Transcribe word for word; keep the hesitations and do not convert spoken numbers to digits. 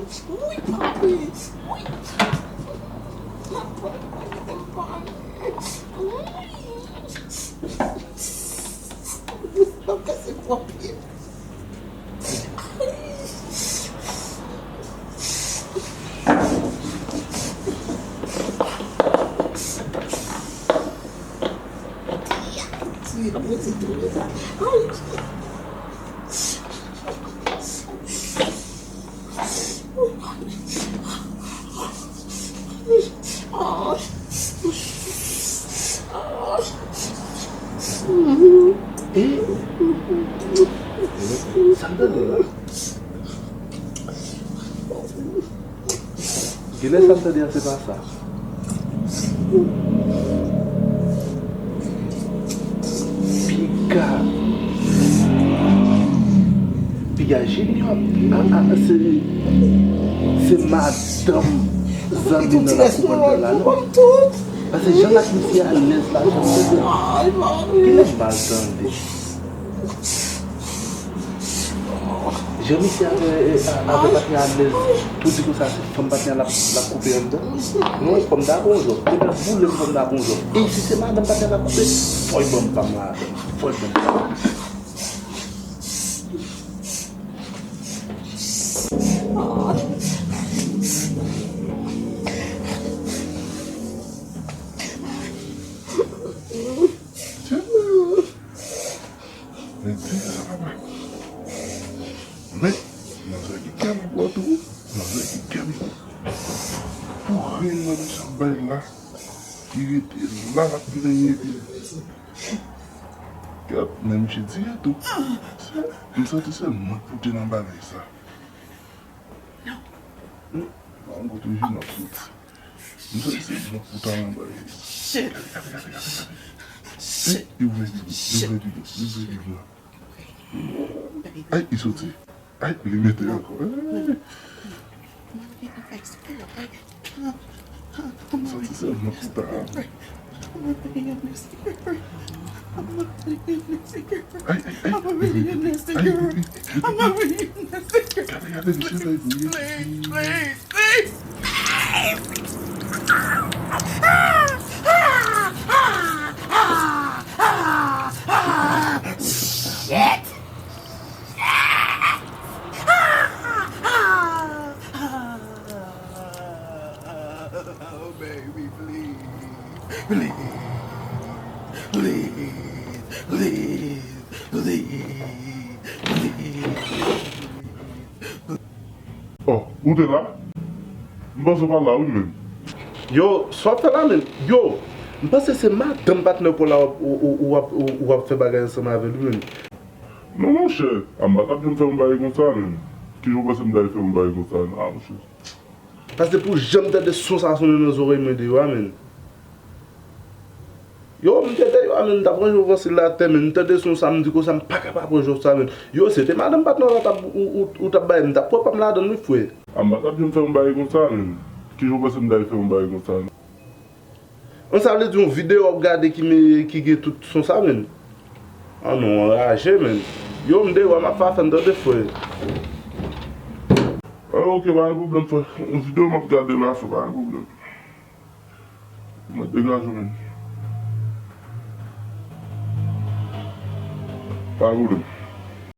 Wi, papi. Wi. Papi, mete m pale. Wi. Papi, se pwòp pye. E, sa m tande la. Genlè sa m tande a se pa sa. Piga. Piga Junior. A, a, se, se madanm zanmi nan la koup la, non? Paske jan ak misye alèz la, jan misye, genlè m mal tande. Jan misye avè, avè patnè alèz, tou di konsa se fanm patnè l ap, l ap koupe anndan. Non, fò m ta pran yon zòt. Depi l ap boule m, fò m ta pran yon zòt. E si se madanm patnè l ap koupe, fò l ban m pa m la. Fò l ban m pa m. Men di sa papa. Men manzè gen kè m bò tou. Manzè gen kè m. Pou ren nan mechan bay la. Li rete la, l ap plenyen epi. Gad, men misye di tou. M santi se mwen k pote nan bagay sa. Non. An kote Junior soti. M santi se mwen k pote nan bagay sa. Shit. Gade, gade, gade, gade. Shit. Li ouvè bib, li ouvè bib, li ouvè bib la. Ay, li soti. Ay, li mete ankò. Ay. Sa se sèlman pou ta. Ay, ay, ay. Ay, ay, ay. Gade, gade, misye la, li. Please, please, please. Shit! Oh, baby, please. Please. Please. Please. Please. Please. Oh, ou te la? M panse w pa la wi menm. Yo, sa w ap fè la menm? Yo, m panse se madanm patnè w la w ap, w, w, w ap, w, w ap fè bagay ansanm avè l wi menm. Non, monchè, a m pa t ap janm fè yon bagay konsa menm. Kijan w panse m ta fè yon bagay konsa? A, monchè. Paske pou jan m tande son sa sonnen nan zòrèy mwen deyò a, menn. Yo, m te deyò a, menn, m t ap ranje yon vansil atè, menn. M tande son sa, m di konsa, m pa ka pa pran jòb sa, menn. Yo, se te madanm patnè w la t ap, ou, ou, ou t ap bay, m t ap pran pa m ladan l, wi, frè. A m pa t ap janm fè yon bagay konsa, menn. Kijan w panse m ta fè yon bagay konsa, menn? An, sa vle di yon videyo w ap gade ki me, ki gen tout son sa, menn. An non, anraje, menn. Yo, m deyò a, m ap fè afè m, tande, frè. Ah, ok, pa gen pwoblèm, frè. Yon videyo m ap gade la, frè, pa gen pwoblèm. Mwen degaje w, menn. Pa gen pwoblèm.